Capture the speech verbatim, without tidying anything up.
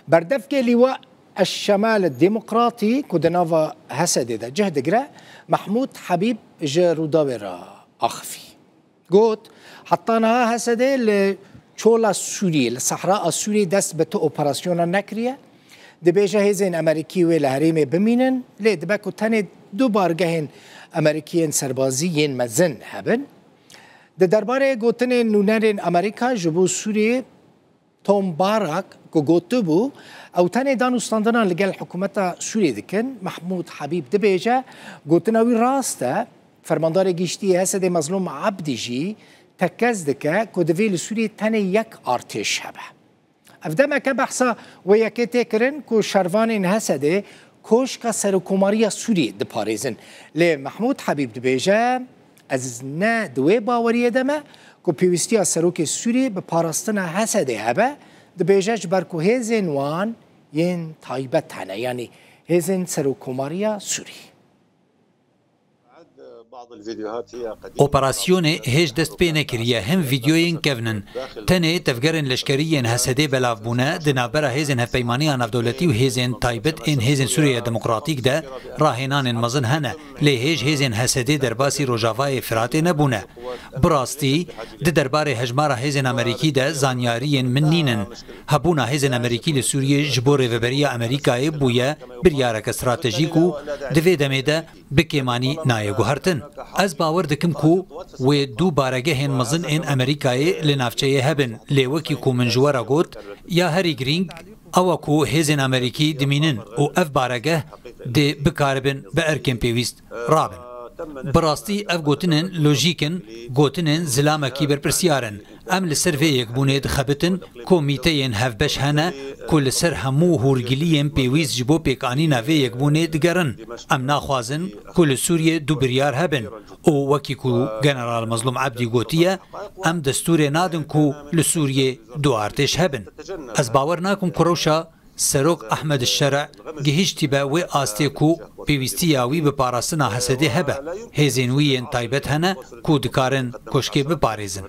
Berdevkê Lîwa Eşşemal Demokratî ku di nava Hesedê de cih digire, Mehmûd Hebîb ji Rûdawê re axifî. Got, heta niha Hesedê li çola Sûriyê, li sehra a Sûriyê dest bi tu operasyona nekiriye. Dibêje hêzên Amerîkî wê li herêmê bimînin, lê dibe ku tenê du bargehên Amerîkî yên serbazî yên mezin hebin. Di derbarê gotinên nûnerên Amerîka ji bo Sûriyê, Tom Barak ku gotibû, ew tenê danûstandinan li gel hikûmeta Sûriyê dikin, Mehmûd Habîb dibêje, gotina wî rast e, Fermandarê Giştî yê Hesedê Mezlûm Ebdî jî tekez dike ku divê li Sûriyê tenê yek artêş hebe. Ev demeke behsa wê yekê tê kirin ku şervanên Hesedê koşka Serokkomariya Sûriyê diparêzin. Lê Mehmûd Habîb dibêje, ez ne di wê baweriyê de me ku pêwîstiya serokê Sûriyê bi parastina Hesedê hebe, dibêje ji ber ku hêzên wan yên taybet hene, yanî hêzên Serokkomariya Sûriyê. Operasyonê hêj dest pê nekiriye, him vîdyoyên kevn in. Tenê tevgerên leşkerî yên Hesedê belav bûne, di navbera hêzên hevpeymaniya navdewletî û hêzên taybet ên Hêzên Sûriyeya Demokratîk de rahênanên mezin hene, lê hêj hêzên Hesedê derbasî Rojavayê Firatê nebûne. Bi rastî, di derbarê hejmara hêzên Amerîkî de zanyariyên min nînin. Hebûna hêzên Amerîkî li Sûriyê ji bo rêveberiya Amerîkayê bûye biryareke stratejîk û di vê demê de bi kêmanî nayê guhertin. Ez bawer dikim ku wê du baregehên mezin ên Amerîkayê li navçeyê hebin, lê wekî ku min ji we re got, ya herî girîng ew e ku hêzên Amerîkî dimînin û ev baregeh dê bikaribin bi erkên pêwîst rabin. Bi rastî ev gotinên lojîk in, gotinên zilamekî berpirsyar in. Em li ser vê yekbûnê dixebitin, komîteyên hevbeş hene ku li ser hemû hûrgiliyên pêwîst ji bo pêkanîna vê yekbûnê digerin. Em naxwazin ku li Sûriyê du biryar hebin û wekî ku General Mezlûm Ebdî gotiye, em destûrê nadin ku li Sûriyê du artêş hebin. Ez bawer nakim ku rewşa Serok Ehmed Şer'i gihîştîbe wê astê ku pêwîstiya wî bi parastina Hesedê hebe. Hêzên wî yên taybet hene ku dikarin koşkê biparêzin.